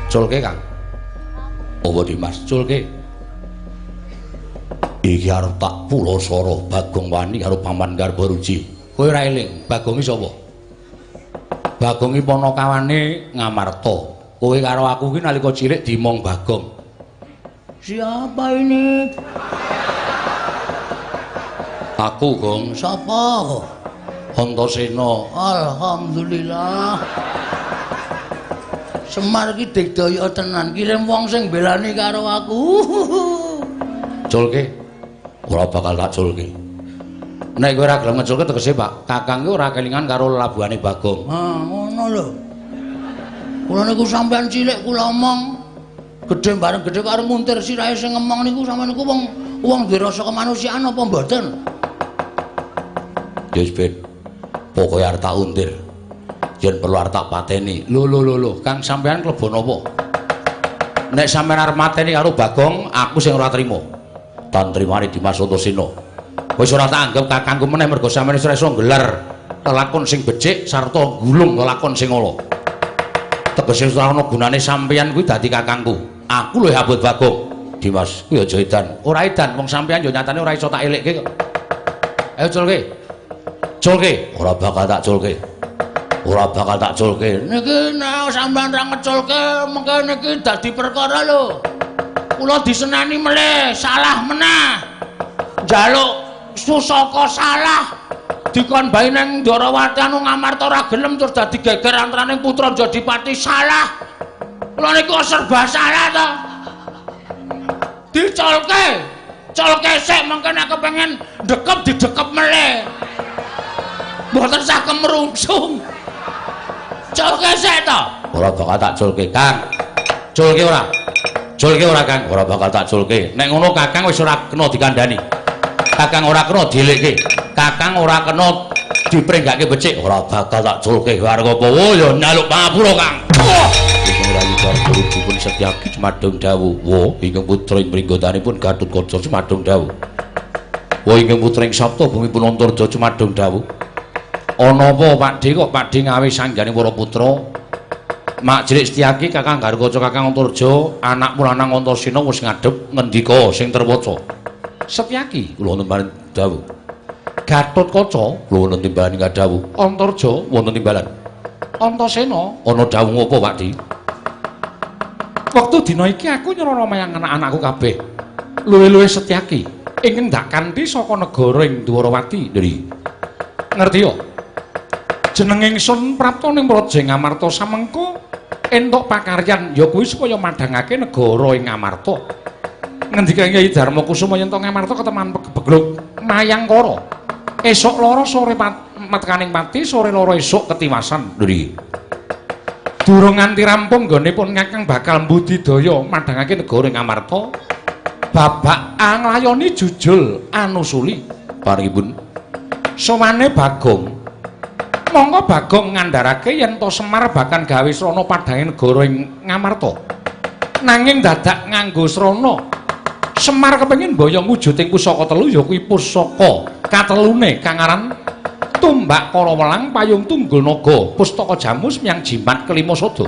Culke, Kang. Apa Dimas? Culke. Iki arep tak pulasara Bagong wani karo Paman Garbaruji. Kowe ora eling, Bagong iki sapa? Bagong iki panakawane Ngamarta. Kowe karo aku iki nalika cilik dimong Bagong. Siapa ini? Aku, Gong. Sapa? Antasena. Alhamdulillah. Semar iki digdaya tenan, kirim wong sing belani karo aku. Culke. Ora bakal tak culke. Nek kowe ora gelem ngeculke tegese, Pak, Kakang ki ora kelingan karo labuhane Bagong. Ha, ngono lho. Kula niku sampean cilik kula omong, gedhe bareng gedhe karo nguntir sirahe sing ngemong niku sampean niku wong wong duwe rasa kemanusiaan apa mboten? Ya wis ben. Pokoke arep tak untir. Yen perlu arep tak pateni. Lho lho lho lho, Kang sampean klebo napa? Nek sampean arep mateni karo Bagong, aku sing ora trima. Tan trimane Dimas Antasena. Wis ora tak anggep kakangku meneh mergo sampean wis ora iso nggelar lelakon sing becik sarta gulung lelakon sing ala. Tegese ora ana gunane sampean kuwi dadi kakangku. Aku luwih abot Bagong. Dimas, kuwi aja edan. Ora edan, wong sampean yo nyatane ora iso tak elekke kok. Ayo culke. Culke, ora bakal tak culke. Ora bakal tak culke. Niki nek sampean ra ngeculke, mengke niki dadi perkara lho. Kula disenani melih, salah meneh. Njaluk pusaka salah. Dikon bae nang Ndorowati anu Ngamarta ora gelem terus dadi geger antaraning putra Jodipati salah. Kula niku serba salah to. Diculke. Culke sik mengke nek kepengin ndekep didekep melih. Mboten sah kemrungsung. Culke sik to. Ora bakal tak culke, Kang. Culke ora. Culke ora, Kang. Ora bakal tak culke. Nek ngono Kakang wis ora kena dikandhani. Kakang ora kena dielekke. Kakang ora kena diprenggake becik. Ora bakal tak culke. Arep apa? Oh ya njaluk pangapura, Kang. Ingkang rayi Garbaruji pun Setyaki jumadung dawuh. Wa ingkang putra ing pringgotanipun Gatotkaca jumadung dawuh. Wa ingkang putra ing Sapta bumi pun Antarja jumadung dawuh. Ana apa Pakdhe kok Pakdhe ngawe sanggane para putra? Mak Cilik Setyaki, Kakang Garkaca, Kakang Antarja, anakmu lanang Antasena wis ngadhep ngendika sing terwaca. Setyaki kula wonten dawuh. Gatotkaca kula wonten timbalan ing dawuh. Antarja wonten timbalan. Antasena ana dawuh apa Pakdhe? Wektu dina iki aku nyerana mayang anak-anakku kabeh. Luwih-luwih Setyaki ingkang ndak kanthi saka negara ing Dwarawati. Ndri. Ngerti yo? Jeneng ingsun prapta ning Praja Ngamarta samengko entuk pakaryan ya kuwi supaya madhangake negara ing Ngamarta. Ngendika Kyai Darma Kusuma yen to Ngamarta keteman begluk Mayangkara. Esuk loro sore metekaning pati, sore loro esuk ketiwasan. Ndri. Durung nganti rampung nggone pun Kakang bakal mbudidaya madhangake negara ing Ngamarta. Babak anglayoni jujul anusuli paripun. Sowane Bagong. Monggo Bagong ngandharake yen to Semar bakal gawe srana padhange negara ing Ngamarta. Nanging dadak nganggo srana Semar kepengin mboyong wujuding pusaka telu ya kuwi pusaka katelune kang aran Tumbak Karawelang Payung Tunggul Naga Pustaka Jamus Myang Jimat Kelima Sada.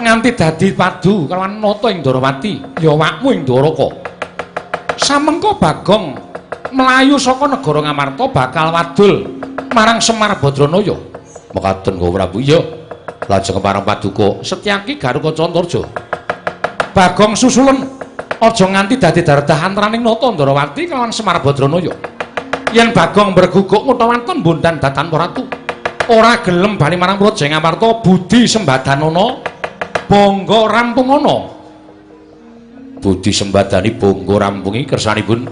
Nganti dadi padu kelawan nata ing Ndorowati ya awakmu ing Dwaraka. Samengko Bagong mlayu saka negara Ngamarta bakal wadul marang Semar Badranaya. Mekaten Go Prabu. Iya. Lajeng kepareng paduka Setyaki Garukaca Antarja. Bagong susulen aja nganti dadi dardah antaraning nata Ndorowati kelawan Semar Badranaya. Yen Bagong mbreguguk ngutawanten bondan datan ratu ora gelem bali marang Praja Ngamarta budi sembadanana bangga rampungana. Budi sembadani bangga rampungi kersanipun.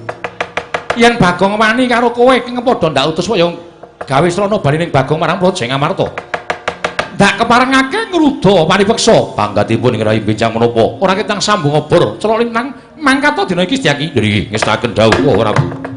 Yen Bagong wani karo kowe ing padha ndak utus kaya gawe srana bali ning Bagong marang Praja Ngamarta. Ndak keparengake ngruda paripeksa panggatipun ing rayi bincang menapa ora ketang sambung obor celok lintang mangkata dina iki Setyaki. Nggih ngestaken dawuh Prabu.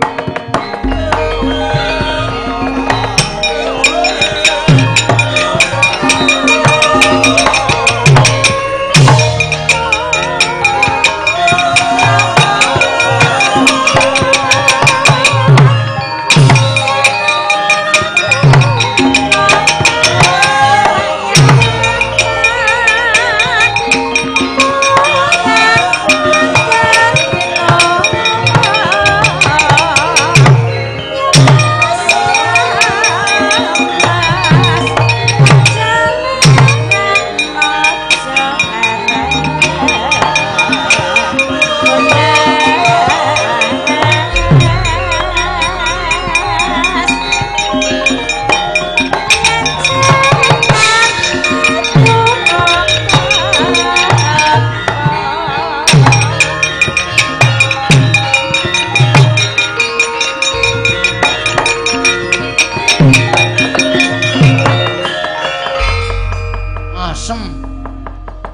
Asem.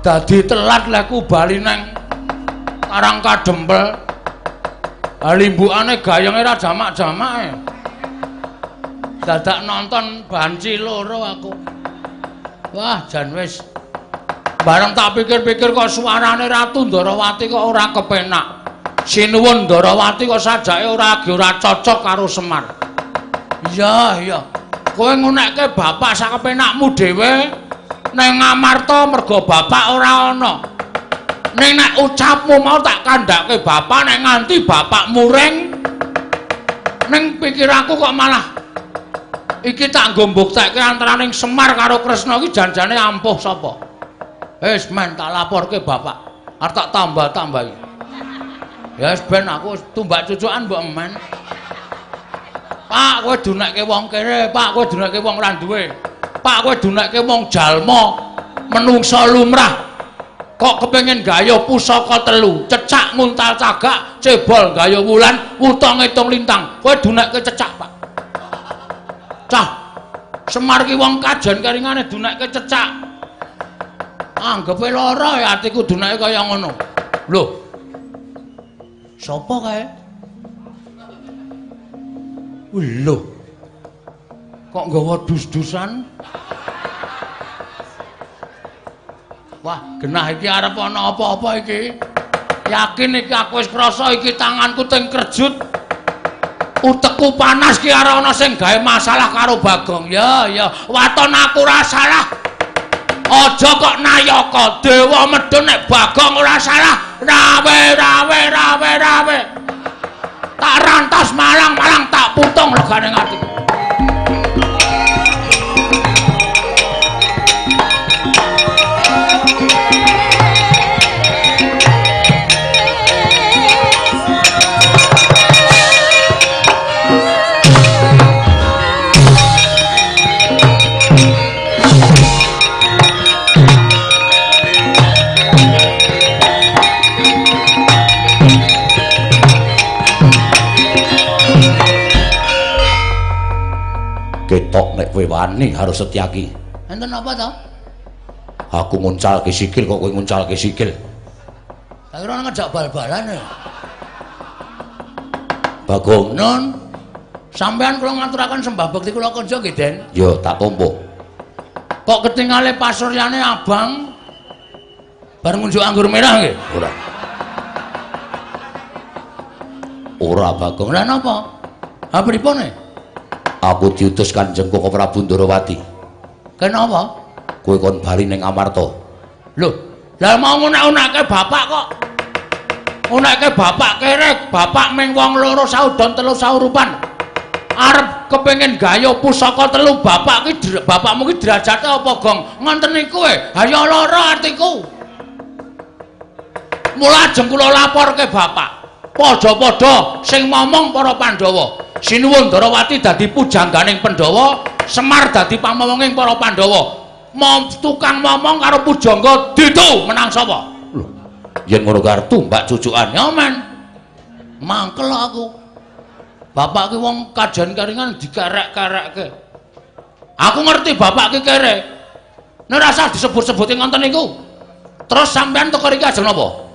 Dadi telat lek bali nang Karang Kadempel. Ha limbukane gayenge ra jamak-jamake. Dadak nonton banci loro aku. Wah, jan wis. Bareng tak pikir-pikir kok suarane Ratu Ndorowati kok ora kepenak. Sinuwun Ndorowati kok sajake ora cocok karo Semar. Iya, iya. Kowe ngunekke bapak sak kepenakmu dhewe nang Ngamarta mergo bapak ora ana. Ning nek ucapmu mau tak kandhake bapak nek nganti bapak muring ning pikiraku kok malah iki tak nggo mbuktekke antaraning Semar karo Kresna iki janjane ampuh sapa. Wis men tak laporke bapak. Arep tak tambah-tambahi. Ya wis ben aku tumbak cucukan mbok men. Pak kowe dunekke wong kere, Pak kowe dunekke wong ora duwe. Pak kowe dunekke wong jalma menungsa lumrah. Kok kepengin gaya pusaka telu, cecak nguntal cagak, cebol gaya wulan, wuta ngitung lintang. Kowe dunekke cecak, Pak. Cah, Semar ki wong kajen keringane dunekke cecak. Anggepe lara ya atiku duneke kaya ngono. Lho. Sapa kae? Lho. Kok nggawa dus-dusan? Wah, genah iki arep ana apa-apa iki. Yakin iki aku wis krasa iki tanganku teng kerjut. Utekku panas ki arep ana sing gawe masalah karo Bagong. Ya, ya, waton aku ora salah. Aja kok nayaka dewa medun nek Bagong ora salah. Rawe rawe rawe rawe. Tak rantas malang-malang tak putung legane ati. Ketok nek kowe wani harus Setyaki. Enten apa to? Aku nguncalke sikil kok kowe nguncalke sikil. Tak kira ngejak bal-balan ya. Bagong. Nun, sampean kula ngaturaken sembah bekti kula kanca nggih, Den. Ya, tak tampa. Kok ketingale pasuryane abang bareng ngunjuk anggur merah nggih? Ora. Ora, Bagong. Lah napa? Ha pripun? Aku diutus Kanjeng Koko Prabu Ndorowati. Kenapa? Kowe kon bali ning Amarta. Lho, lah mau ngunek-unekke bapak kok. Ngunekke bapak kerek, bapak ming wong loro saudon telu saurupan. Arep kepengin gaya pusaka telu bapak ki bapakmu ki derajate apa, Gong? Ngoten niku e. Ha ya lara atiku. Mula ajeng kula laporke bapak. Padha-padha sing momong para Pandhawa. Sinuwun Ndorowati dadi pujangganing Pandhawa, Semar dadi pamomonging para Pandhawa. Tukang momong karo pujangga ditu menang sapa? Lho, yen ngono kartu mbak cucukan. Ya men. Mangkel aku. Bapak ki wong kajen keringan dikerek-kerekke. Aku ngerti bapak ki kere. Nek rasa disebut-sebuti ngoten niku. Terus sampean teko riki ajeng napa?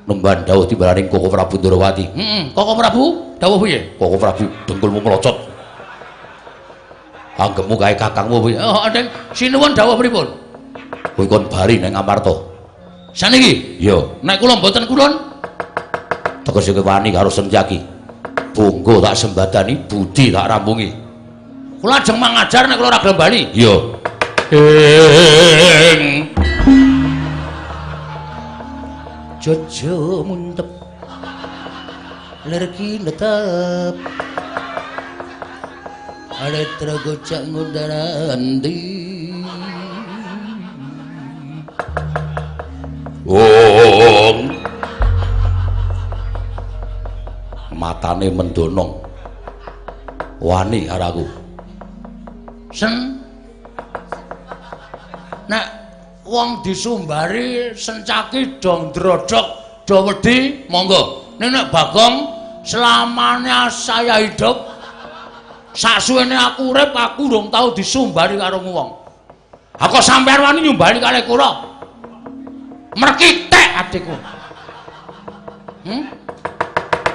Nemban dawuh timbalaning Koko Prabu Ndorowati. Heeh, Koko Prabu dawuh piye? Koko Prabu dengkulmu melocot. Anggepmu kae kakangmu piye? Oh, Deng, sinuwun dawuh pripun? Kowe kon bali nang Amarta. Saniki? Iya. Nek kula mboten kulon, tegese kowe wani karo Setyaki. Bonggo tak sembadani, budi tak rampungi. Kula ajeng mangajar nek kula ora gelem bali. Iya. Ing Jojo muntep lerki netep aletra gocak ngundarandi. Om matane mendonong wani karo aku. Sen nek wong disumbari sencaki do ndrodhok do wedi monggo. Nek nek Bagong selamanya saya hidup saksuwene aku urip aku urung tau disumbari karo wong. Ha kok sampean wani nyumbali kalih kula? Merkitek adikku.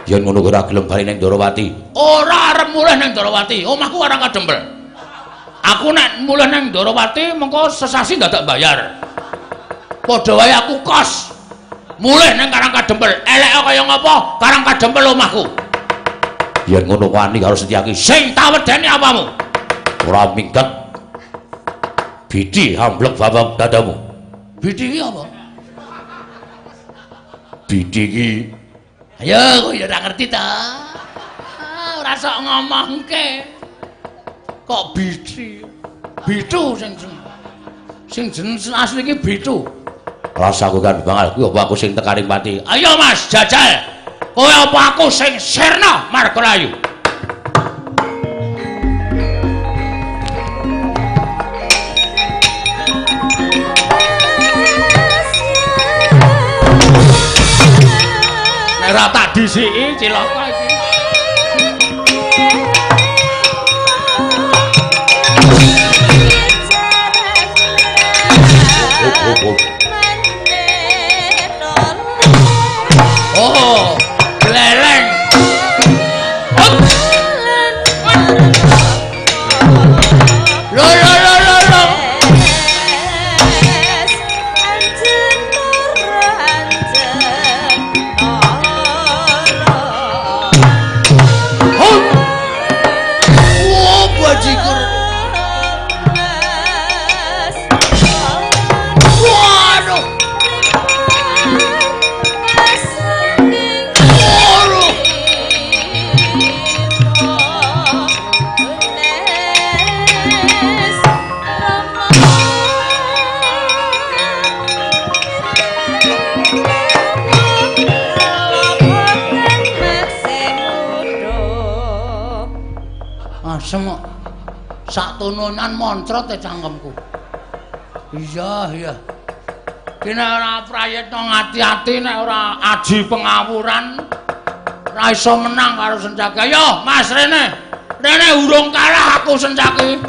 Yen ngono ora gelem bali ning Ndorowati. Ora arep mulih ning Ndorowati. Omahku ora kadempel. Aku nek mulih ning Ndorowati mengko sesasi dadak bayar. Padha wae aku kos. Mulih ning Karang Kadempel. Eleke kaya ngapa? Karang Kadempel omahku. Yen ngono wani karo Setyaki. Sing tak wedeni apamu? Ora minggat. Bidi amblek babak dadamu. Bidi iki apa? Bidi iki. Ayo kowe ya ora ngerti ta. Ora sok ngomongke. Kok bidi? Bitu sing sing jeneng asli iki bitu. Rasaku kan bangal kuwi apa aku sing tekaning pati. Ayo Mas jajal. Kowe apa aku sing sirna margalayu. Nek ora tak disiki cilaka iki. Oh, gleleng. Lo lo lo lo lo. Oh, bajigur. Waduh. Asem kok. Sak tununan moncrot e cangkemku. Iya, iya. Ki nek ora prayitna ngati-ati, nek ora aji pengawuran ora iso menang karo Sencaki. Ayo, Mas rene. Rene urung kalah aku Sencaki.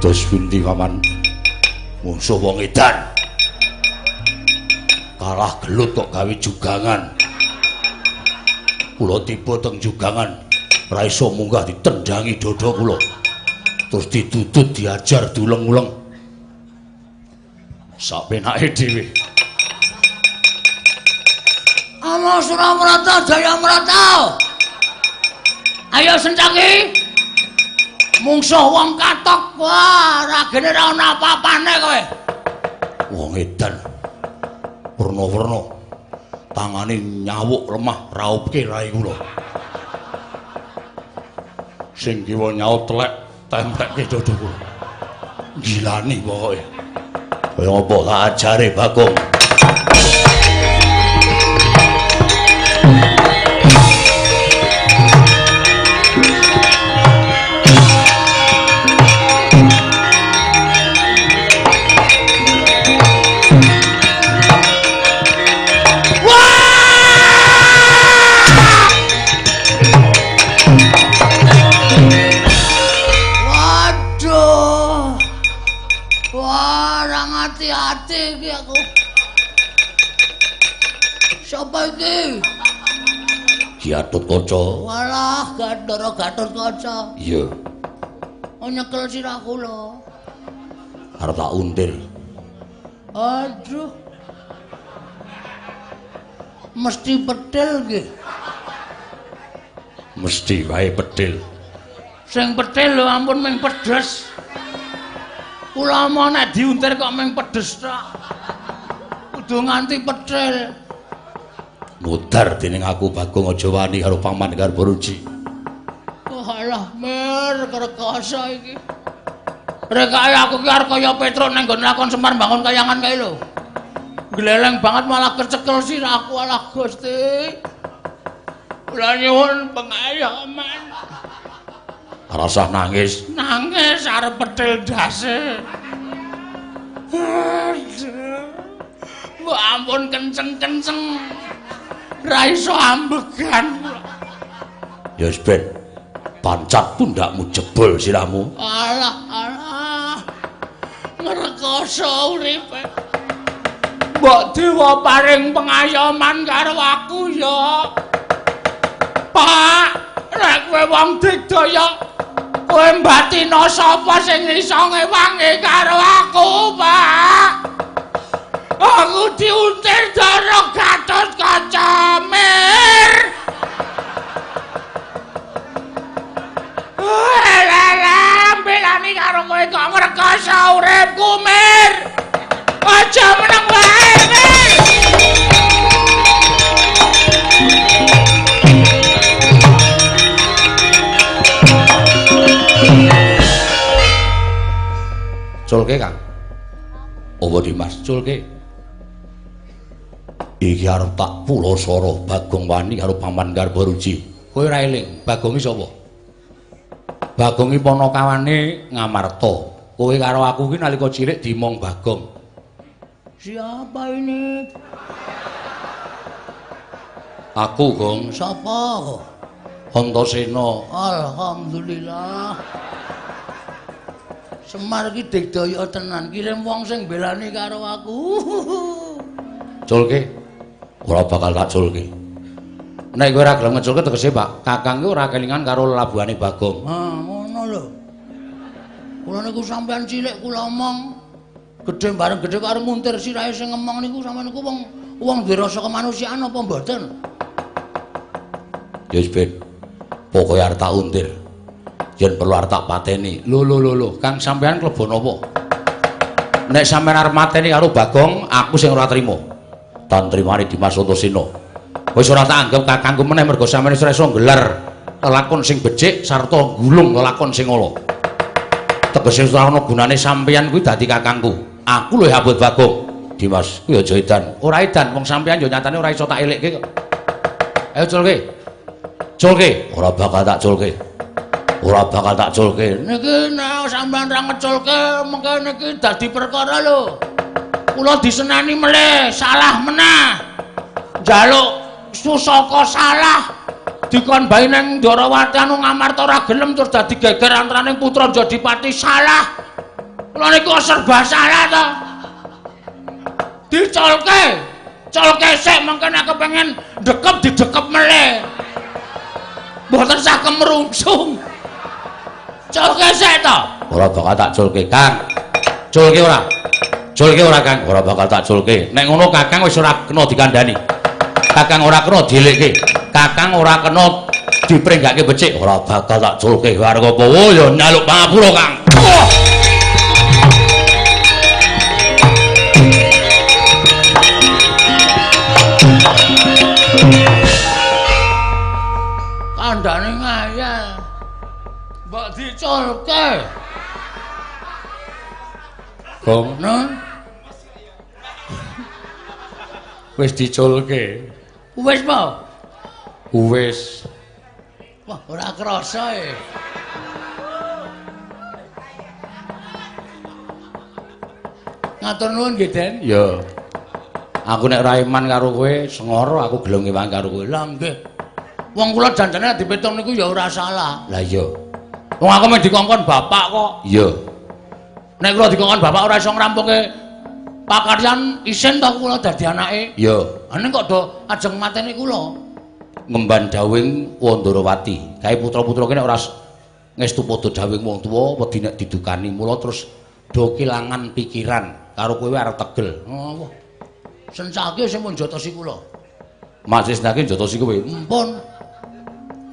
Terus pundi paman? Mungsuh wong edan. Kalah gelut kok gawe jugangan. Kula tiba teng jugangan, ora iso munggah ditendangi dada kula. Terus ditutut diajar diuleng-uleng. Sak penake dhewe. Ama Suramrata Jayamrata. Ayo Sencaki. Mungsuh wong katok, wah, ragene ora ana apa-apane kowe. Wong edan. Werna-werna. Tangane nyawuk lemah raupke rai kula. Sing kiwa nyaut telek tempekke dada kula. Gilani pokoke. Kaya apa tak ajare Bagong. iki aku. Sapa iki? Gatotkaca. Walah, Gandara Gatotkaca. Iya. Oh, nyekel sirah kula. Arep tak untir. Aduh. Mesti pedhil nggih. Mesti wae pedhil. Sing pedhil lho ampun mung pedes. Kula mau nek diuntir kok mung pedes tok. Kudu nganti pedhil. Mudar dening aku Bagong aja wani karo paman Garbaruji. Oh alah mer rekoso iki. Rekake aku ki arep kaya Petruk nang nggon lakon Semar bangun kayangan kae lho. Gleleng banget malah kecekel sirahku alah Gusti. Kula nyuwun pengayoman. Rasah nangis. Nangis arep pedhil ndase. Aduh. Mbok ampun kenceng-kenceng. Ra iso ambegan. Ya wis ben. Pancat pundakmu jebol sirahmu. Alah alah. Ngrekoso uripe. Mbok dewa paring pengayoman karo aku ya. Pak, nek kowe wong digdaya, kowe mbatina sapa sing iso ngewangi karo aku, Pak? Aku diuntir Ndara Gatotkaca, Mir. Alah, belani karo kowe kok ngrekoso uripku, Mir. Aja meneng wae, Mir. Culke, Kang. Apa Dimas? Culke. Iki arep tak pulasara Bagong wani karo paman Garbaruji. Kowe ora eling, Bagong iki sapa? Bagong iki panakawane Ngamarta. Kowe karo aku iki nalika cilik dimong Bagong. Siapa ini? Aku, Gong. Sapa? Antasena. Alhamdulillah. Semar iki digdaya tenan, kirim wong sing belani karo aku. Culke. Ora bakal tak culke. Nek kowe ora gelem ngeculke tegese, Pak, Kakang ki ora kelingan karo lelabuhane Bagong. Ha, ngono lho. Kula niku sampean cilik kula omong, gedhe bareng gedhe kok arep nguntir sirahe sing ngemong niku sampean niku wong wong duwe rasa kemanusiaan apa mboten? Ya wis ben. Pokoke arep tak untir. Yen perlu arep tak pateni. Lho lho lho lho, Kang sampean klebon apa? Nek sampean arep mateni karo Bagong, aku sing ora trima. Tan trimane Dimas Antasena. Wis ora tak anggep kakangku meneh mergo sampeyan wis ora iso nggelar lelakon sing becik sarta gulung lelakon sing ala. Tegese ora ana gunane sampeyan kuwi dadi kakangku. Aku luwih abot Bagong. Dimas, kuwi aja edan. Ora edan, wong sampeyan yo nyatane ora iso tak elekke kok. Ayo culke. Culke, ora bakal tak culke. Ora bakal tak culke. Niki nek sampeyan ra ngeculke, mengke niki dadi perkara lho. Kula diseneni melih, salah meneh. Njaluk pusaka salah. Dikon bae nang Ndorowati anu Ngamarta ora gelem terus dadi geger antaraning putra Jodipati salah. Kula niku serba salah to. Diculke. Culke sik mengke nek kepengin ndekep didekep melih. Mboten sah kemrungsung. Culke sik to. Ora bakal tak culke, Kang. Culke ora. Culke ora, Kang. Ora bakal tak culke. Nek ngono Kakang wis ora kena dikandhani. Kakang ora kena dielekke. Kakang ora kena diprenggake becik. Ora bakal tak culke arep apa? Oh ya nyaluk pangapura, Kang. Oh. Kandhane ngayal. Mbok diculke. Gong, wis diculke. Wis po? Wis. Wah, ora krasa e. Ngatur nuwun nggih, Den. Ya. Aku nek ora iman karo kowe, sengara aku gelem ngewangi karo kowe. Lah nggih. Wong kula janjane dipitung niku ya ora salah. Lah iya. Wong aku mung dikongkon bapak kok. Iya. Nek kula dikongkon bapak ora iso ngrampungke Pakaryan isin to kula dadi anake? Iya. Ane kok do ajeng mateni kula? Ngemban dawing Wandarawati. Kae putra-putra kene ora ngestu padha dawing wong tuwa wedi nek didukani, mula terus do kelangan pikiran karo kowe arep tegel. Oh, wah. Sencake sing mun jotosi kula. Mas Sentaki jotosi kowe. Mpun.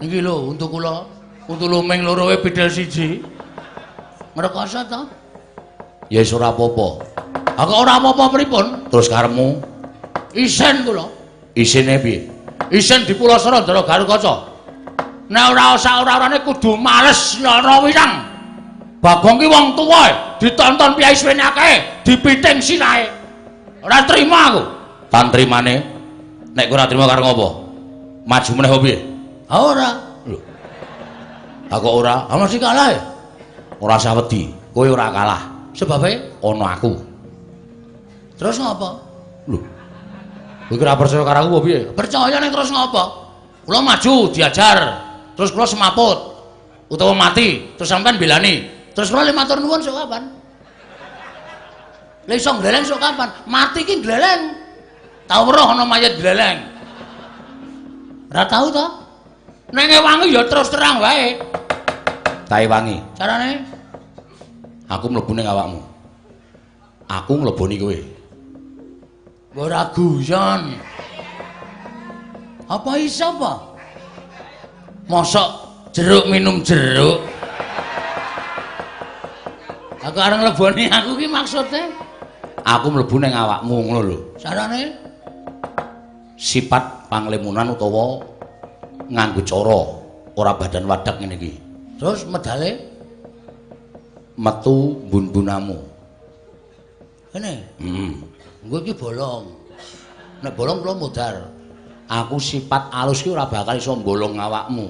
Niki lho untu kula, untu luming loro we bidel siji. Ngrekoso to? Ya wis ora apa-apa. Ha kok ora apa-apa pripun? Terus karepmu? Isin kula. Isine piye? Isin dipulasara Ndara Garukaca. Nek ora sak-ora-orane kudu males lara wirang. Bagong ki wong tuwa, ditonton piyai suwene akeh, dipiting sirahe. Ora trima aku. Tan trimane. Nek kowe ora trima karo ngopo? Maju meneh apa piye? Ha ora. Lho. Ha kok ora? Ha mesti kalah ya. Ora usah wedi, kowe ora kalah. Sebabe ana aku. Terus ngopo? Lho. Kowe ora percaya karo aku apa piye? Percaya ning terus ngopo? Kula maju diajar, terus kula semaput utawa mati, terus sampean belani. Terus kula le matur nuwun sok kapan? Lah iso gleleng sok kapan? Mati ki gleleng. Tau weruh ana mayit gleleng. Ora tau to? Nek ngewangi ya terus terang wae. Tak ewangi. Carane? Aku mlebu ning awakmu. Aku mleboni kowe. Ora guyon. Apa iso apa? Mosok jeruk minum jeruk. Aku arep mleboni aku ki maksudnya. Aku mlebu ning awakmu ngono lho. Carane? Sifat panglimunan utawa nganggo cara ora badan wadak ngene iki. Terus medale metu bun-bunamu. Ngene. Heeh. Engko iki bolong. Nek bolong kula modar. Aku sifat alus ki ora bakal iso mbolong awakmu.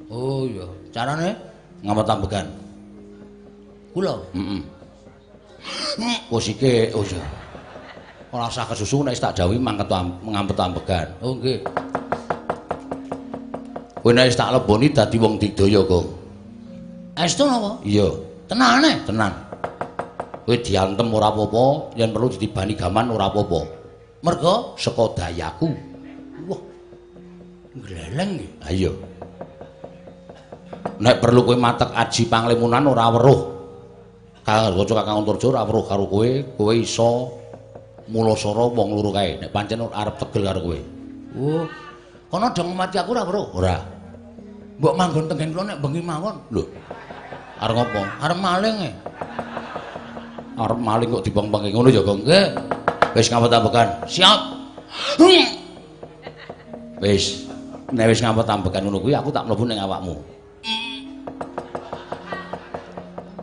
Oh iya, carane ngamet ambegan. Kula. Heeh. Wis iki, oh iya. Ora usah kesusu nek wis tak dawuhi mangket ngampet ambegan. Oh nggih. Kowe nek wis tak leboni dadi wong digdaya, Gong. Estu napa? Iya. Tenane? Tenan. Kowe diantem ora apa-apa, yen perlu ditibani gaman ora apa-apa. Mergo saka dayaku. Wah. Gleleng nggih. Ha iya. Nek perlu kowe matek aji panglimunan ora weruh. Kang Kaca Kakang Antarja ora weruh karo kowe, kowe iso mulasara wong loro kae. Nek pancen arep tegel karo kowe. Oh. Kono do mati aku ora weruh? Ora. Mbok manggon tenggen kula nek bengi mawon. Lho. Arep ngopo? Arep maling e. Arep maling kok dibang-bangke ngono ya, Gong? Nggih. Wis ngampet-ambekan. Siap. Wis. Nek wis ngampet-ambekan ngono kuwi aku tak mlebu ning awakmu.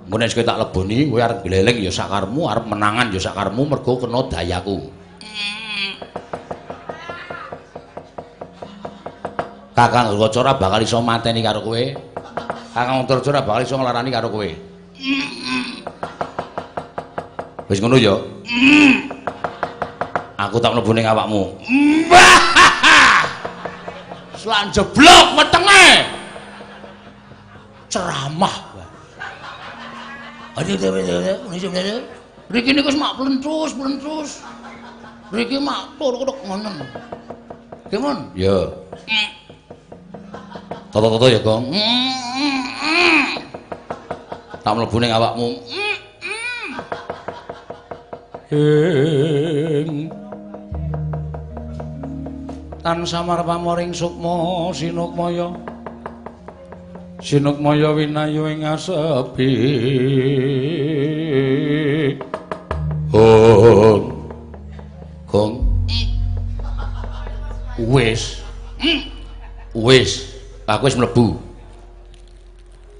Engko nek kowe tak leboni, kowe arep gleleng ya sakarmu, arep menangan ya sakarmu mergo kena dayaku. Kakang Garukaca ora bakal iso mateni karo kowe. Kakang Antarja ora bakal iso nglarani karo kowe. Wis ngono ya. Aku tak mlebu ning awakmu. Selan jeblok wetenge. Ceramah. Riki niku wis mak plentrus-plentrus. Riki mak turuk ngono. Gimon? Ya. Toto-toto ya, Gong. Tak mlebu ning awakmu. Ing tan samar pamoring sukma sinukmaya. Sinukmaya winayu ing asepi. Hong. Gong. Wis. Wis. Aku wis mlebu.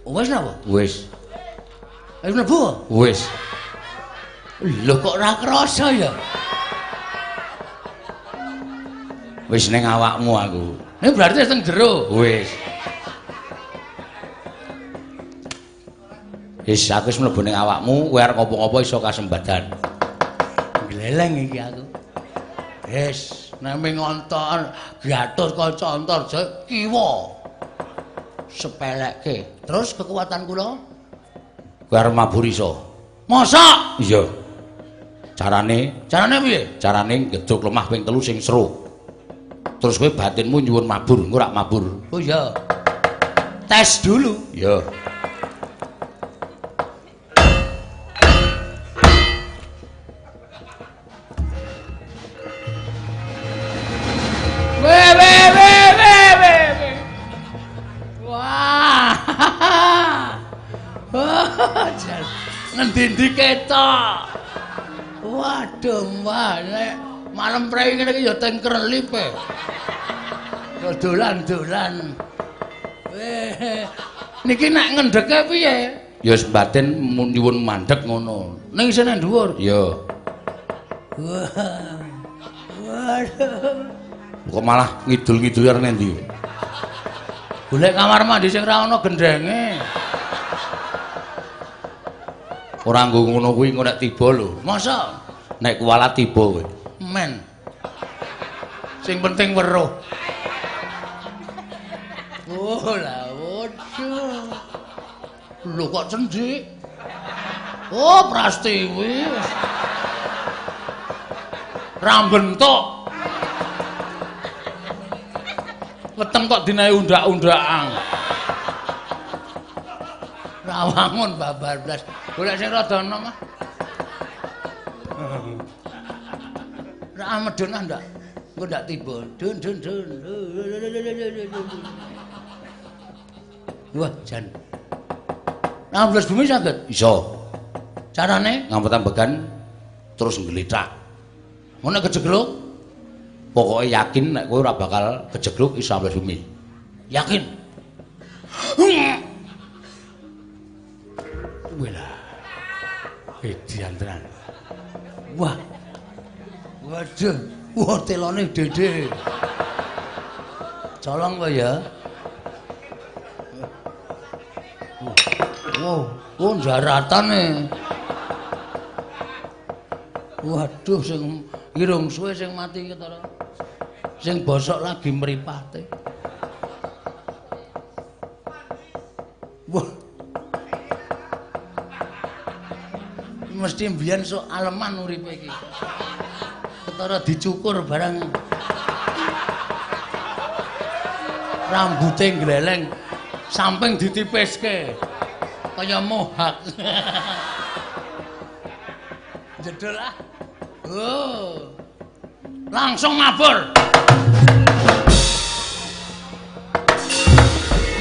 Wis napa? Wis. Wis mlebu? Wis. Lho kok ora krasa ya? Wis ning awakmu aku. Ini berarti wis teng jero. Wis. Wis aku wis mlebu ning awakmu, kowe arep ngopo-ngopo iso kasembadan. Gleleng iki aku. Wis, nek ngonton gatus kaca Antarja kiwa. Sepelekke. Terus kekuatan kula? Kowe arep mabur iso. Mosok? Iya. Carane? Carane piye? Carane ngedruk lemah ping 3 sing seru. Terus kowe batinmu nyuwun mabur, engko rak mabur. Oh iya. Tes dulu. Iya. Wah. Ngendi-endi ketok. Waduh, wah, nek malem prei ngene iki ya teng krelip e. Ya dolan-dolan. Weh. Niki nek ngendheke piye? Ya wis batin nyuwun mandhek ngono. Ning isih nang dhuwur. Iya. Wah. Waduh. Kok malah ngidul-ngidul arep endi? Golek kamar mandi sing ra ana gendhenge. Ora nggo ngono kuwi engko nek tiba lho. Masa? Nek kuwalat tiba kowe. Men. Sing penting weruh. Oh lah waduh. Lho kok cendik? Oh Prastiwi. Ra bentuk. Weteng kok dinae undak-undakan. Rawangun babar blas. Golek sing rada enom ah. Ra medun ah ndak. Engko ndak tiba. Dun dun dun. Wah, jan. Ambles bumi saged? Iso. Carane ngampet-ambegan terus nggletak. Ngono kejegluk? Pokoke yakin nek kowe ora bakal kejegluk iso ambles bumi. Yakin. Wela. Edian tenan. Wah. Waduh, wah telone dede. Colong apa ya? Wow, oh jaratane. Waduh sing irung suwe sing mati ketara. Sing bosok lagi mripate. Wah. Mesti mbiyen sok aleman uripe iki. Ketara dicukur barang. Rambute gleleng samping ditipiske. Kaya mohak. Jedul ah. Oh. Langsung mabur.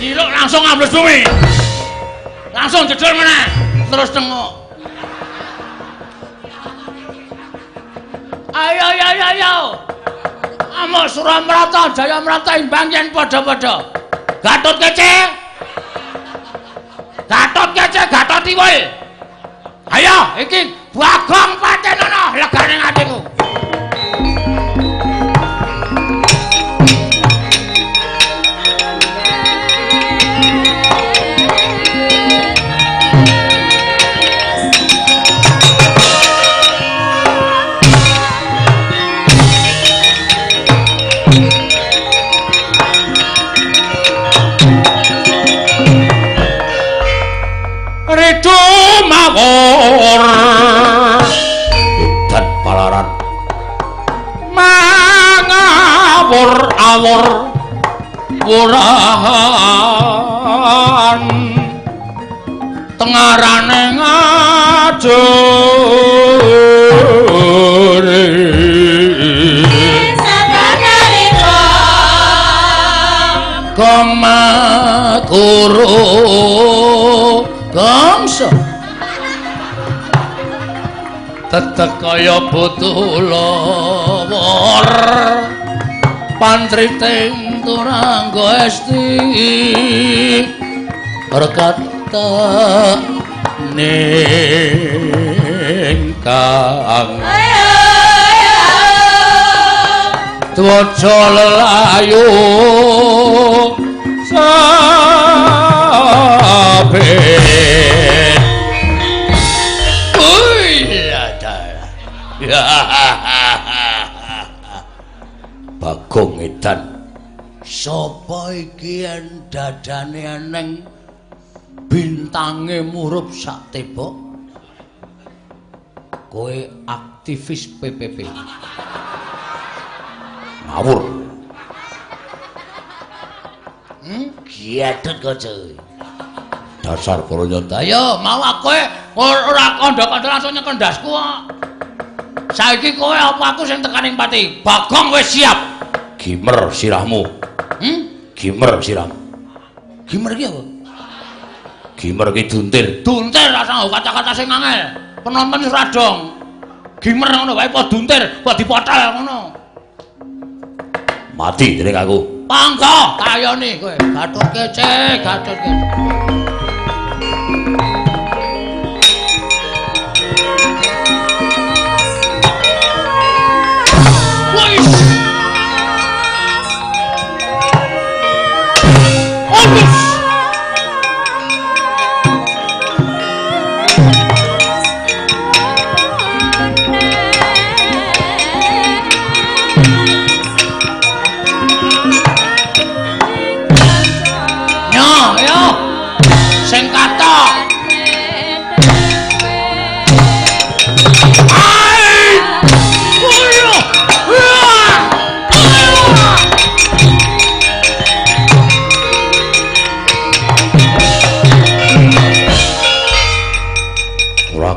Nyiluk langsung ambles bumi. Langsung jedul meneh. Terus tengok. Ayo ayo ayo ayo. Amuk Suramrata Jayamrata imbang yen padha-padha. Gatot Kece. Gatot Kece Gatot Tiwul. Ayo iki Bagong patenono legane atiku. Ridu mawur dan palaran mangawur awur wurahan tengarane ngajur Gong makuru gongso tetek kaya butuh lawor pantriting turangga esti berkata ning kang dwaja lelayu sabet. Bagong edan. Sapa iki yen dadane eneng bintange murup sak tebok? Kowe Aktivis PPP. Ngawur. Giadut kaca. Dasar Baranyata. Ayo, mau aku ora kandha-kandha langsung nyekel ndasku kok. Saiki kowe apa aku sing tekaning pati? Bagong wis siap. Gimer sirahmu. Gimer sirahmu. Gimer ki apa? Gimer ki duntir. Duntir rasa nggo kata-kata sing angel. Penonton wis ora dong. Gimer ngono wae apa duntir, apa dipotel ngono. Mati dening aku. Monggo kayoni kowe. Gatot kece, gatot kece.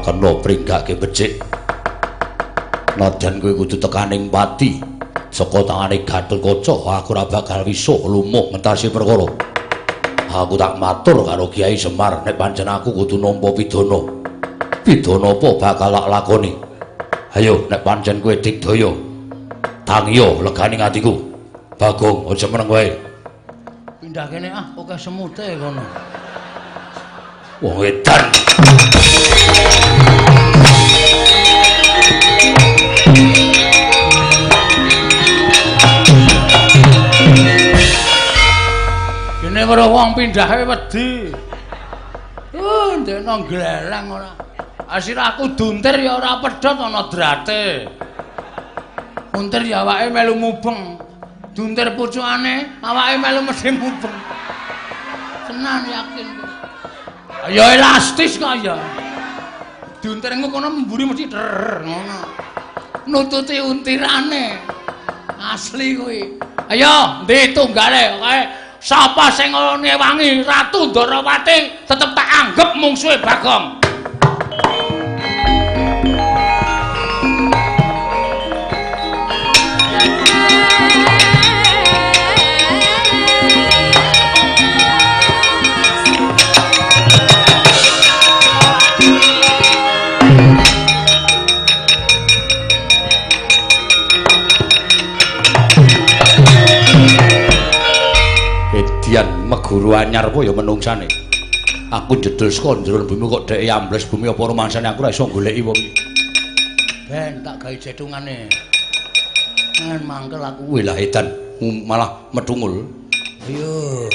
Kena pringgake becik. Nadyan kowe kudu tekaning pati saka tangane Gatotkaca, aku ora bakal wisuh lumuh ngentasi perkara. Aku tak matur karo Kyai Semar nek pancen aku kudu nampa pidana. Pidana apa bakal tak lakoni? Ayo nek pancen kowe digdaya, tangiya legane atiku. Bagong aja meneng wae. Pindah kene ah, akeh semute kono. Wong edan. Dene weruh wong pindahe wedi. Ndekno gleleng ora. Asir aku duntir ya ora pedhot ana drate. Untir ya awake melu mubeng. Duntir pucukane awake melu mesti mubeng. Tenan yakin. Ya elastis kok ya. Duntirmu kono mburi mesti der ngono. Nututi untirane. Asli kuwi. Ayo, ndi tunggale kae. Sapa sing ngewangi Ratu Ndorowati tetep tak anggep mungsuhe Bagong. Edian meguru anyar apa ya menungsane. Aku jedul saka njero bumi kok dheke ambles bumi apa rumangsane aku ora iso goleki wong iki. Ben tak gawe jetungane. Men mangkel aku. Wih lah edan malah medungul. Ayo.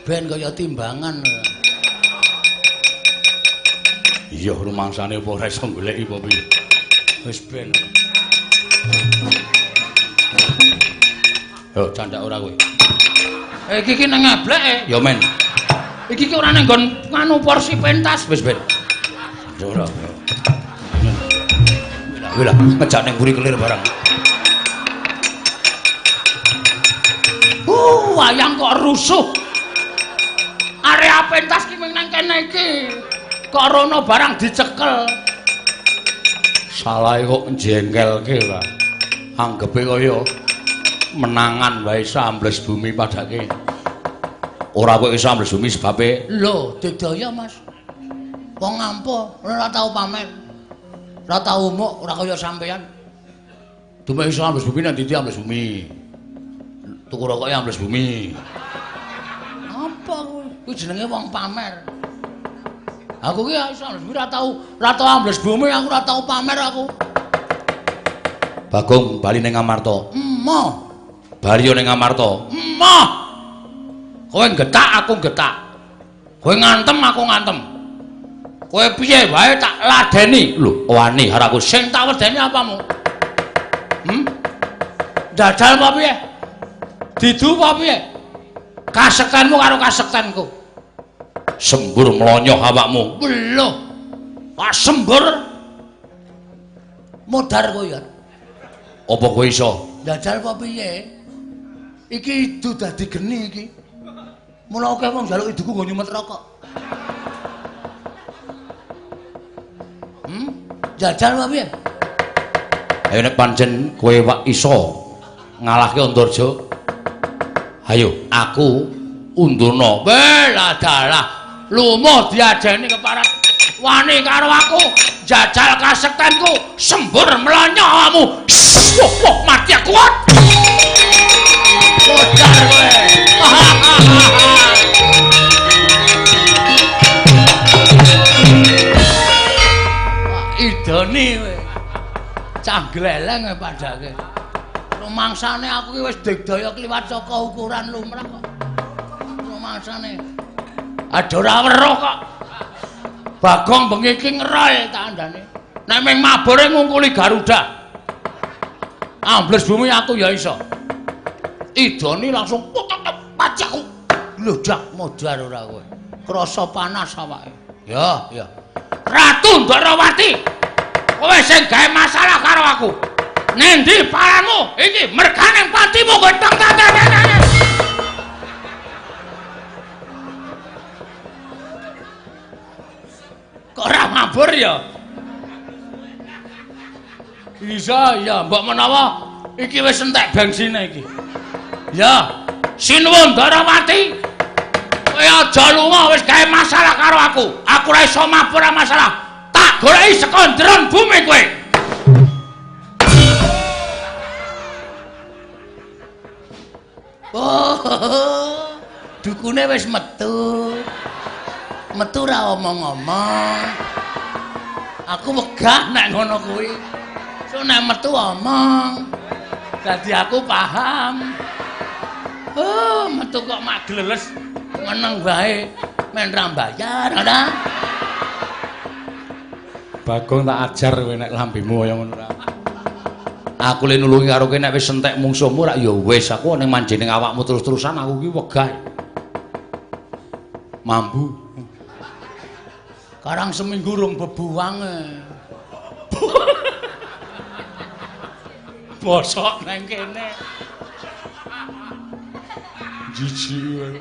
Ben kaya timbangan. Iya rumangsane apa ora iso goleki apa piye. Wis ben. Yo candak ora kowe. Iki ki nang ngebleke. Ya men. Iki ki ora nang nggon nganu porsi pentas. Wis ben. Ora. Wih lah, ngejak ning mburi kelir barang. Wayang kok rusuh. Area pentas ki mung nang kene iki. Kok rono barang dicekel. Salahe kok njengkelke ora. Anggepe kaya menangan wae ambles bumi padake. Ora kowe iso ambles bumi sebabe lho digdaya Mas. Wong ngampuh ora tau pamer. Ora tau umuk, ora kaya sampean. Dume iso ambles bumi nang ndi ambles bumi. Tuku rokoke ambles bumi. Apa kuwi? Kuwi jenenge wong pamer. Aku ki iso ambles bumi ora tau ambles bumi, aku ora tau pamer aku. Bagong bali ning Amarta. Emoh. Bali ning Amarta. Emoh. Kowe getak aku getak. Kowe ngantem aku ngantem. Kowe piye wae tak ladeni. Lho, wani karo aku. Sing tak wedeni apamu? Dajal apa piye? Didu apa piye? Kasektenmu karo kasektenku. Sembur mlonyoh awakmu. Lho. Pak sembur. Modar kowe ya. Apa kowe iso? Njajal apa piye? Iki idu dadi geni iki. Mula akeh wong njaluk iduku nggo nyumet rokok. Jajal apa piye? Ayo nek pancen kowe wak iso ngalahke Antarja. Ayo aku undurna. Welah dalah. Lumuh diajeni keparat. Wani karo aku, jajal kasektenku, sembur mlonyo awakmu. Wah, wah, mati aku. Modar kowe. Idone kowe. Cah gleleng kowe padake. Rumangsane aku ki wis digdaya kliwat saka ukuran lumrah kok. Rumangsane. Aduh ora weruh kok. Bagong bengi iki ngerol tak andane. Nek ming mabure ngungkuli Garuda. Ambles bumi aku ya iso. Idone langsung mati aku. Gludak modar ora kowe. Krasa panas awake. Ya, ya. Ratu Ndorowati. Kowe sing gawe masalah karo aku. Nendi paranmu? Iki mergane patimu gethong tatane. Kok ora mabur ya? Bisa ya, mbok menawa iki wis entek bensine iki. Ya, sinuwun Ndorowati. Kowe aja lunga wis gawe masalah karo aku. Aku ora iso mabur masalah. Tak goleki saka njeron bumi kowe. Oh, dukune wis metu. Metu ora omong-omong. Aku wegah nek ngono kuwi. So nek metu omong. Dadi aku paham. Oh, metu kok mak gleles meneng wae men ra mbayar, ora? Bagong tak ajar kowe nek lambemu kaya ngono ra. Aku le nulungi karo kowe nek wis entek mungsuhmu rak ya wis aku ning manjene awakmu terus-terusan aku ki wegah. Mambu. Karang seminggu rung bebuwange. Bosok nang kene. Jijik.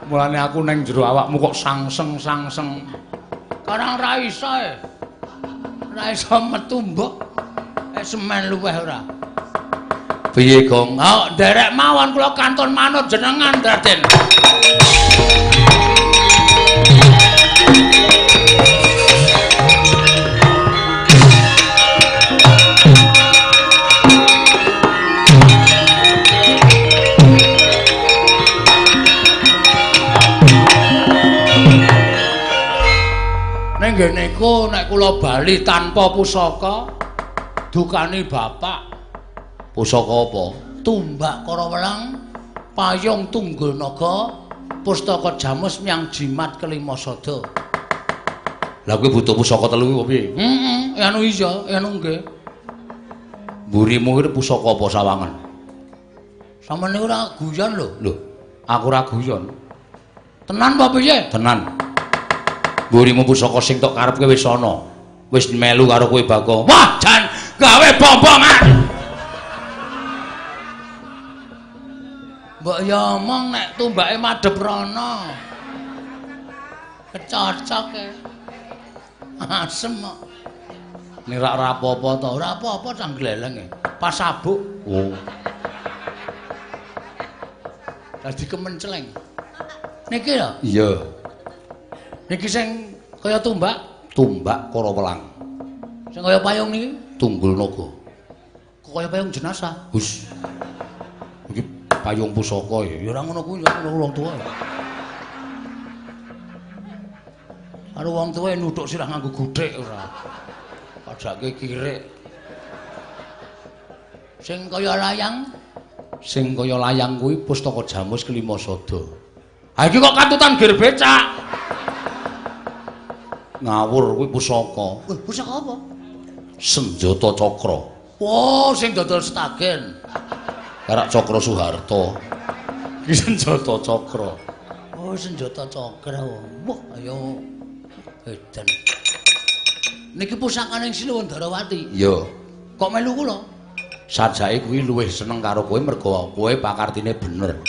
Mulane aku nang jero awakmu kok sangseng-sangseng. Karang ra iso e. Ra iso metu mbok. Semen luweh ora. Piye, Gong? Oh, nderek mawon kula kantun manut jenengan, Raden. Ning ngene iku nek kula bali tanpa pusaka dukani bapak. Pusaka apa? Tumbak Karawelang, payung tunggul naga, pustaka jamus myang jimat kelima sada. Lah kowe butuh pusaka telu kuwi piye? Heeh, anu iya, anu nggih. Mburimu kuwi pusaka apa sawangan? Sampeyan niku ora guyon lho. Lho, aku ora guyon. Tenan apa piye? Tenan. Mburimu pusaka sing tok karepke wis ana. Wis melu karo kowe Bagong. Wah, jan gawe bombongan. Mbok ya omong nek tumbake madhep rono. Kecocok e. Asem kok. Nirak ora apa-apa to. Ora apa-apa cang gleleng e. Pas sabuk. Oh. Dadi kemenceleng. Niki lho. Iya. Niki sing kaya tumbak, tumbak Karawelang. Sing kaya payung niki tunggul naga. Kok kaya payung jenazah? Hus. Iki payung pusaka ya. Ya ora ngono kuwi ya wong tuwa. Karo wong tuwa nuthuk sirah nganggo guthik ora. Padake kirik. Sing kaya layang, sing kaya layang kuwi pustaka jamus kelima sada. Ha iki kok katutan gir becak. Ngawur kuwi pusaka. Wah, pusaka apa? Senjata cakra. Oh, sing dodol setagen. Karak Cakra Soeharto. Iki senjata cakra. Oh, senjata cakra. Wah, ayo edan. Niki pusakane Sinuwun Darawati. Iya. Kok melu kula? Sajake kuwi luwih seneng karo kowe mergo kowe pakartine bener.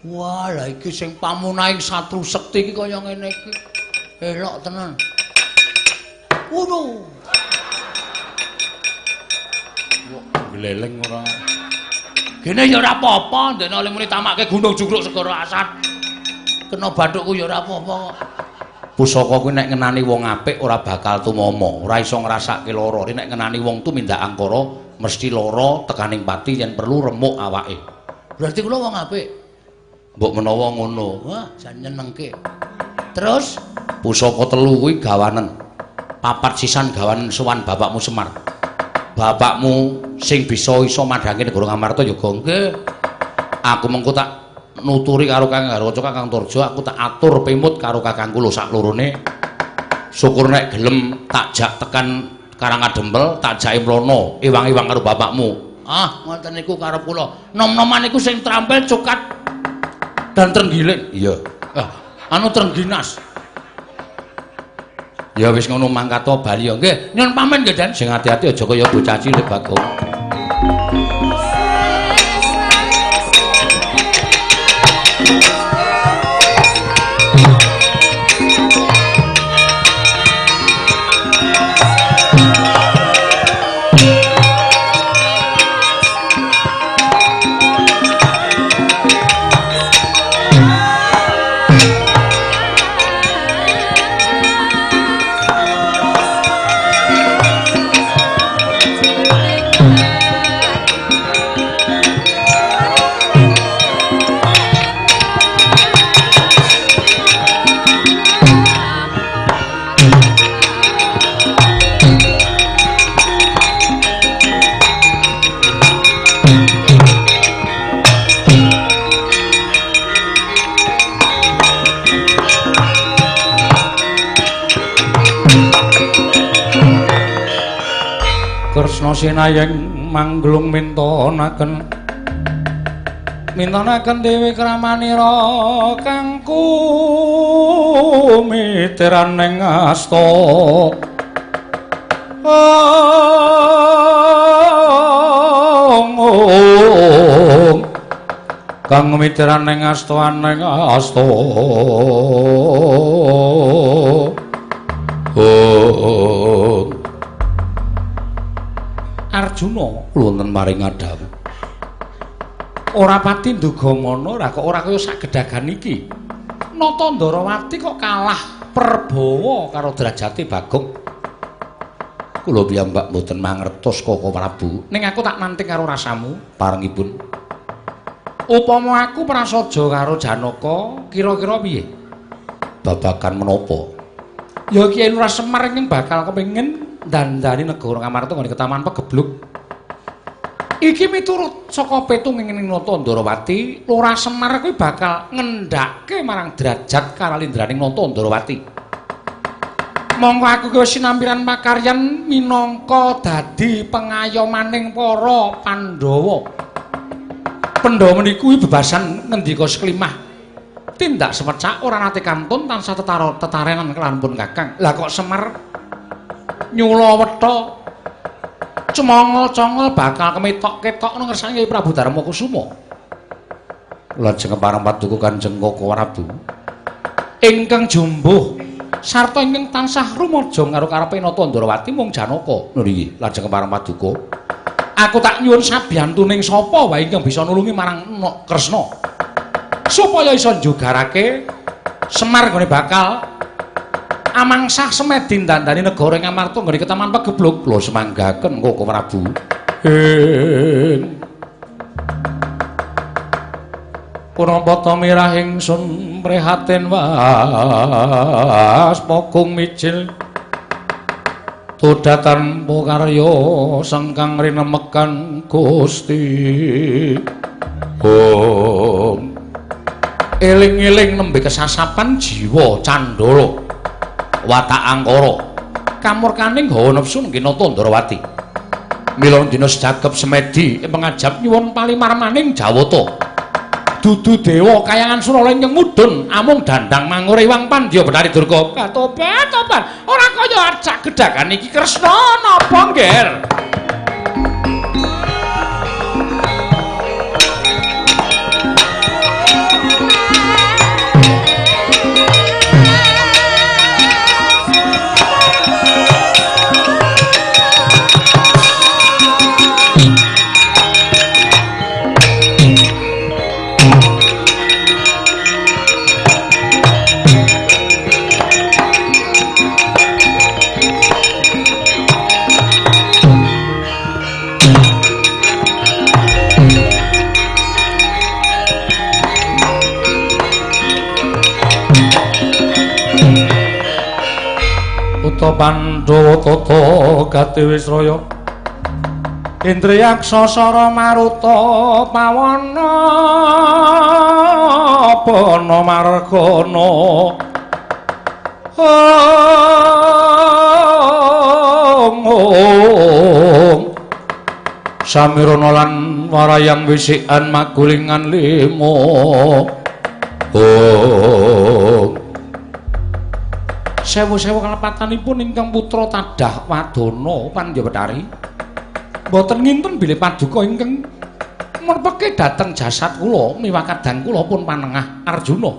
Wah, lah iki sing pamunahing satru sekti iki kaya ngene iki. Elok tenan. Waduh. Kok gleleng ora. Gene ya ora apa-apa, ndekne oleh muni tamake gunung jugruk segara asat. Kena bathukku ya ora apa-apa kok. Pusaka kuwi nek ngenani wong apik ora bakal tumama, ora iso ngrasake lara. Nek ngenani wong tumindak angkara mesti lara tekaning pati yen perlu remuk awake. Berarti kula wong apik. Mbok menawa ngono. Wah, jan nyenengke. Terus pusaka telu kuwi gawanen. Papat sisan gawanen sowan bapakmu Semar. Bapakmu sing bisa iso madhange negara Ngamarta ya Gong. Nggih. Aku mengko tak nuturi karo Kang Garwaca Kakang Turjo, aku tak atur pemut karo kakangku lho sak lorone. Syukur nek gelem tak jak tekan Karangadempel, tak jake mlono ewang-ewang karo bapakmu. Ah, ngoten niku karep kula. Nom-noman niku sing trampil cokat dan trenggiling. Iya. Ah, anu trengginas. Ya wis ngono mangkat to bali ya. Nggih, nyuwun pamit nggih, Den. Sing ati-ati aja kaya bocah cilik Bagong. Kresna sinayeng mangglung mintonaken mintonaken dewi kramanira kang kumitiran ing asta kang mitiran ing asta ing asta. Arjuna wonten maring ngadhawuh. Ora pati nduga ngono, ra kok ora kaya sak gedagan iki. Nata Ndarawati kok kalah perbawa karo derajate Bagong. Kula piyambak mboten mangertos Koko Prabu. Ning aku tak nanting karo rasamu parengipun. Upama aku prasaja karo Janaka, kira-kira piye? Babagan menapa? Ya Kyai Lurah Semar ingkang bakal kepengin dandani negara Ngamarta nggone ketaman pegebluk. Iki miturut saka petung ing Nata Ndarawati, Lurah Semar kuwi bakal ngendhake marang derajat karalindraning Nata Ndarawati. Mongko aku ki wis sinampiran pakaryan minangka dadi pengayomaning para Pandhawa. Pandhawa meniku bebasan ngendika seklimah. Tindak semecak ora nate kantun tansah tetarenan kelan pun Kakang. Lah kok Semar nyula wetha cemongol-congol bakal kemetok-ketok nang ngersane Kyai Prabu Darma Kusuma. Lajeng pareng paduka Kanjeng Koko Prabu ingkang jumbuh sarta ingkang tansah rumaja karo karepe Nata Ndarawati mung Janaka. Lho nggih, lajeng pareng paduka. Aku tak nyuwun sabiyantuning sapa wae ingkang bisa nulungi marang Kresna supaya iso njugarake Semar nggone bakal amangsah semedi ndandani negara Ngamarta nggone ketaman pegebluk. Lho semanggaken Koko Prabu. Punapa ta mirah ingsun prihatin was pokung mijil tudatan pokarya sengkang rinemekan Gusti. Om eling-eling nembe kesasapan jiwa candala watak angkara kamurkaning hawa nepsu nggih Nata Ndarawati. Mila dina sejagep semedi ing pangajap nyuwun palimarmaning Jawata. Dudu dewa kayangan surala ingkang mudhun amung dandang mangure iwang pandya Bathari Durga. Tobat tobat ora kaya acak gedagan iki Kresna napa ngger? Tata Pandhawa tata gati Wisraya Indriyaksa Sara Maruta Pawana Bana Margana Om Samirana lan warayang wisikan magulingan limo. Om. Sewu-sewu kalepatanipun ingkang putra tadah wadana Pandya Betari. Mboten nginten bilih paduka ingkang merpeke dhateng jasad kula miwah kadang kula pun panengah Arjuna.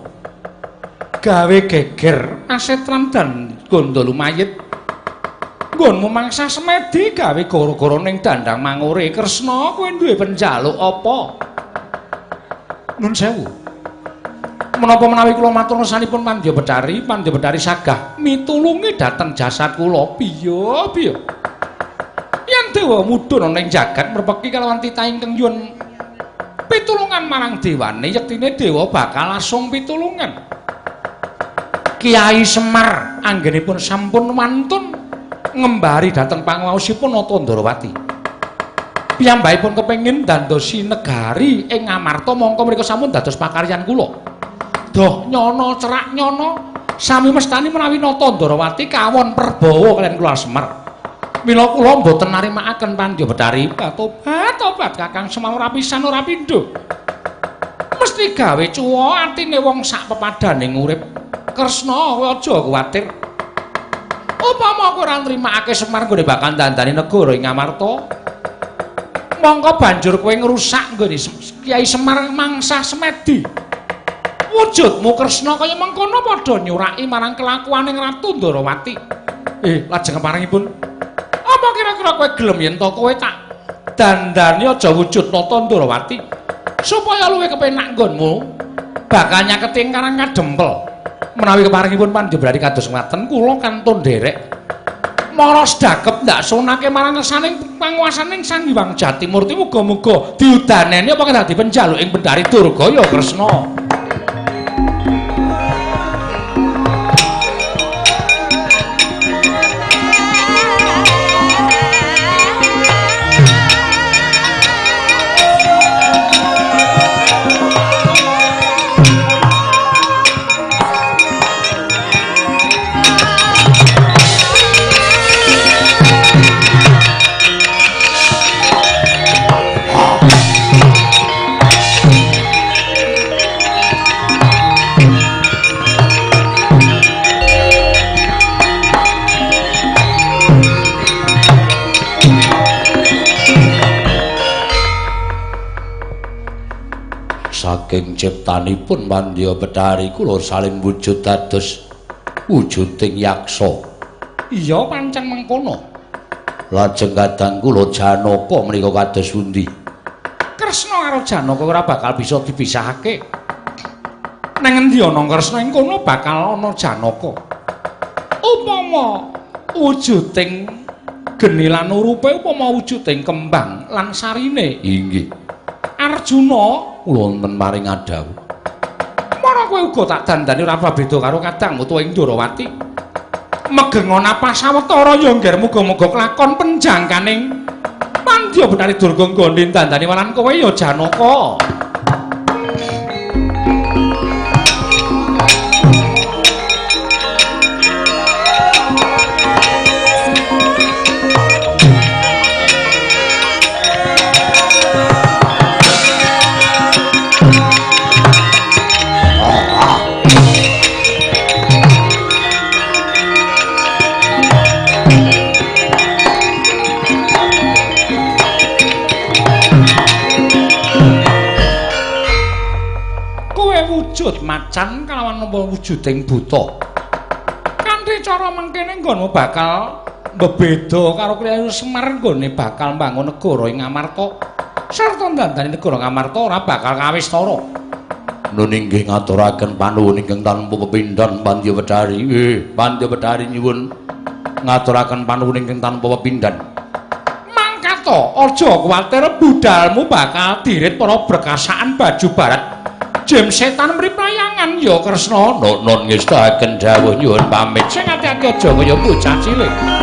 Gawe geger asetran dan gondo lumayit. Nggonmu mangsa semedi gawe gara-gara ning dandang mangure. Kresna, kowe duwe penjaluk apa? Nun sewu. Menapa menawi kula matur ngersanipun Pandya Betari, Pandya Betari sagah mitulungi dhateng jasad kula. Piye piye? Yen dewa mudhun ana ing jagat merpeki kalawan titah ingkang nyuwun pitulungan marang dewane, yektine dewa bakal lasung pitulungan. Kiai Semar anggenipun sampun wantun ngembari dhateng panguwaosipun Nata Ndorowati. Piyambakipun kepengin dandosi negari ing Ngamarta, mongko mriku sampun dados pakaryan kula. Doh nyono cerak nyono sami mestani menawi Nata Ndorowati kawon perbawa kaliyan kula Semar. Mila kula mboten narimakaken Pandya Betari. Tobat tobat Kakang Semar ora pisan ora pindho. Mesti gawe cuwa atine wong sak pepadane urip. Kresna kowe aja kuwatir. Upama kowe ora nrimakake Semar nggone bakal dandani negara ing Ngamarta, mongko banjur kowe ngrusak nggone Kyai Semar mangsa semedi. Wujudmu Kresna kaya mengkono padha nyuraki marang kelakuane Ratu Ndorowati. Lajeng keparengipun, apa kira-kira kowe gelem yen to kowe tak dandani aja wujud Nata Ndorowati supaya luwih kepenak nggonmu bakal nyaketi ing Karang Kadempel. Menawi keparengipun Pandya Betari kados ngaten, kula kantun nderek mara sedakep ndak sunake marang ngersaning panguwasaning Sang Hyang Jatimurti. Muga-muga diudaneni apa dadi penjaluk ing Bendari Durgaya Kresna. Saking ciptanipun Pandya Betari kula salin wujud dados wujuding yaksa. Iya pancen mengkono. Lajeng kadang kula Janaka menika kados pundi? Kresna karo Janaka ora bakal bisa dipisahake. Nang endi ana Kresna ing kono bakal ana Janaka. Upama wujuding geni lan urupe, upama wujuding kembang lan sarine. Inggih. Arjuna kula wonten maring adhawuh. Mara kowe uga tak dandani ora beda karo kadangmu tuwa ing Ndorowati. Megenga napas sawetara ya ngger muga-muga kelakon penjangkaning Pandya Betari Durga nggone dandani walan kowe ya Janaka. Wujud macan kalawan nampa wujuding buta. Kanthi cara mengkene nggonmu bakal bebeda karo Kyai Semar nggone bakal mbangun negara ing Ngamarta. Sarta ndandani negara Ngamarta ora bakal kawistara. Nun inggih ngaturaken panuwun ingkang tanpa pepindhan Pandya Betari. Pandya Betari nyuwun ngaturaken panuwun ingkang tanpa pepindhan. Mangkata aja kuwatir budalmu bakal dirit para berkasaan baju barat. Jem setan mripayangan ya Kresna. Nun ngestakaken dawuh nyuwun pamit. Sing ati-ati aja kaya bocah cilik.